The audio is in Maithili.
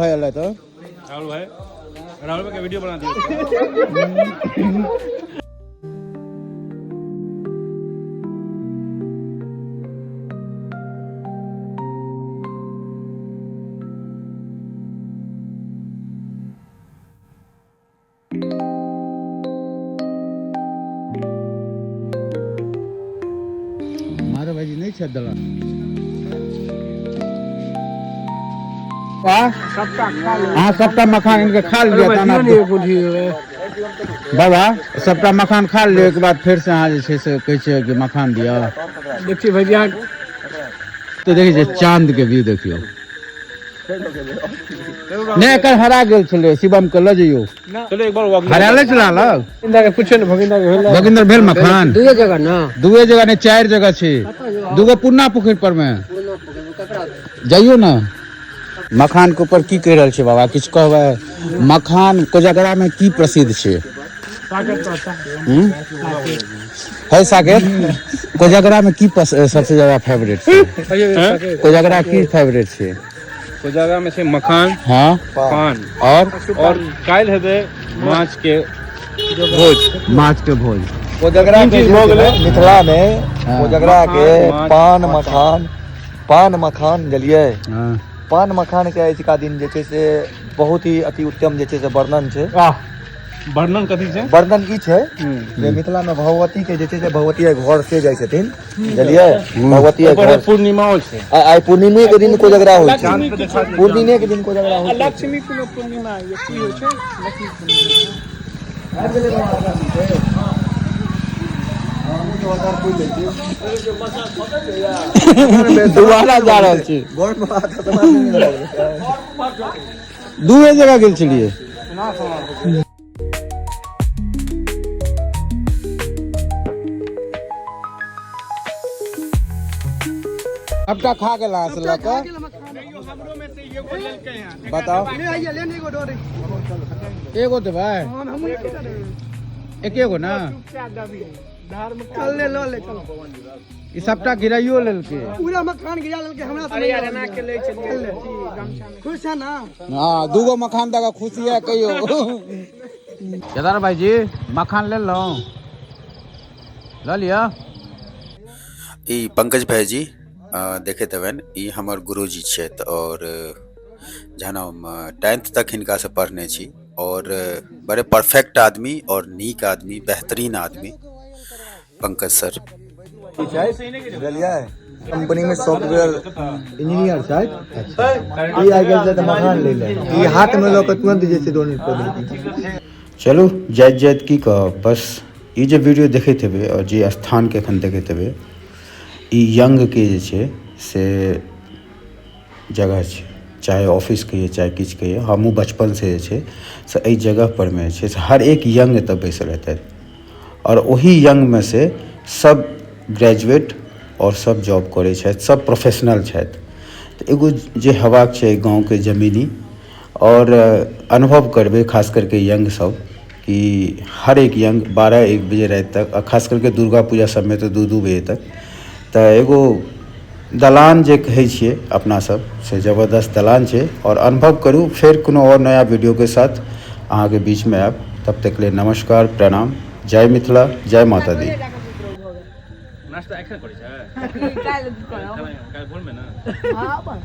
भाई अल्लाह तो राहुल भाई, राहुल भाई का वीडियो बना दियो। माधव भाईजी नहि छथि दलान। अहाँ सबटा मखान इनके खा लिअ तहन आब बाबा सबटा मखान खा लिअ, ओहिके बाद फेर से अहाँ जे छै से कहै छियै कि मखान दिअ। देखिए भैया तऽ देखै छियै चांद के व्यू देखियौ। नहि एकर हरा गेल छलै, शिवम के लऽ जइयौ। चलो एक बार वॉक। हराले छलै लग। भगिंदा के पूछो ने, भगिंदा के भेल। भगिंदर भेल मखान? दुए जगह ना। दुए जगह नहि, 4 जगह छै। दूगो पुन्ना पोखरि पर मे जइयौ ने। मखान के ऊपर की कहि रहल छै बाबा, किछु कहबै? मखान कोजगरा में की प्रसिद्ध छै? है साकेत, कोजगरा में की सबसे ज्यादा फेवरेट छै? कोजगरा की फेवरेट छै? कोजगरा में छै मखान, हाँ, पान और काल्हि हेतै माछ के भोज। माछ के भोज। कोजगरा तीन के चीज जे भऽ छै गेलै। ने, मिथिला में हाँ। कोजगरा के मखान, पान माछ, मखान, पान मखान जलिए। हाँ। पान मखान के अजुका दिन जे छै से बहुत ही अति उत्तम जे छै से वर्णन छै। वर्णन कथी छै? वर्णन ई छै जे मिथिला में भगवती के जे छै से भगवती के घर से जाइ छथिन, बुझलियै? भगवती के ओकर घर पूर्णिमाओ छै। आइ पूर्णिमे के दिन कोजगरा होइ छै। चांद पे देखा दे। पूर्णिमे के दिन कोजगरा होइ छै। लक्ष्मी कोनो पूर्णिमा ये की होइ छै? लक्ष्मी पूर्णिमा। दोबारा जा रहल छी। घर में बात खत्म नहि भेलै। दुए जगह गेल छलियै। सबटा खा गेल अहाँ से लऽ कऽ? बताओ। एगो देबै? एके गो ना? चल ले, लऽ ले, चल। ई सबटा गिराइयो लेलकै। पूरा मखान गिरा लेलकै हमरा से। अरे यार एना के लै छै, चल ले। खुश है ना? हाँ, दूगो मखान दऽ कऽ खुशी है कहियो। केदार भाईजी मखान लेलहुँ? लऽ लिअ। ई पंकज भाईजी देखैत हेबनि, ई हमर गुरुजी छथि और जहन हम 10th तक हिनकासँ पढ़ने छी और बड़े परफेक्ट आदमी और नीक आदमी, बेहतरीन आदमी पंकज सर। बुझलियै? कंपनी में सॉफ्टवेयर इंजीनियर छथि। ई आइ गेल छै तऽ मखान लै लए, ई हाथ में लऽ कऽ तुरंत जे छै डोनेट कऽ देलकै। चलू जाइत जाइत की कहब, बस ई जे वीडियो देखैत हेबै और जे स्थानके एखन देखैत हेबै, ई यंग के जे छै से जगह छै, चाहे ऑफिस कहियै चाहे किछु कहियै। हमहूँ बचपनसँ जे छै से एहि जगह परमे जे छै से हर एक यंग एतऽ बैसल हेतथि और ओही यंगमे से सब ग्रेजुएट और सब जॉब करै छथि, सब प्रोफेशनल छथि। तऽ एगो जे हेबाक छै गाँवके जमीनी और अनुभव करबै, खास करके यंग सब, कि हर एक यंग 12-1 बजे राति तक, आ खास करके दुर्गा पूजा सबमे तऽ 2-2 बजे तक, तऽ एगो दलान जे कहै छियै अपना सब से जबरदस्त दलान छै। और अनुभव करू। फेर कोनो और नया वीडियोके साथ अहाँके बीचमे आयब, तब तक लिए नमस्कार, प्रणाम, जय मिथिला, जय माता दी। नाश्ता एखन करै छै? काल्हि करब। काल्हि भोरमे ने? हाँ, बस।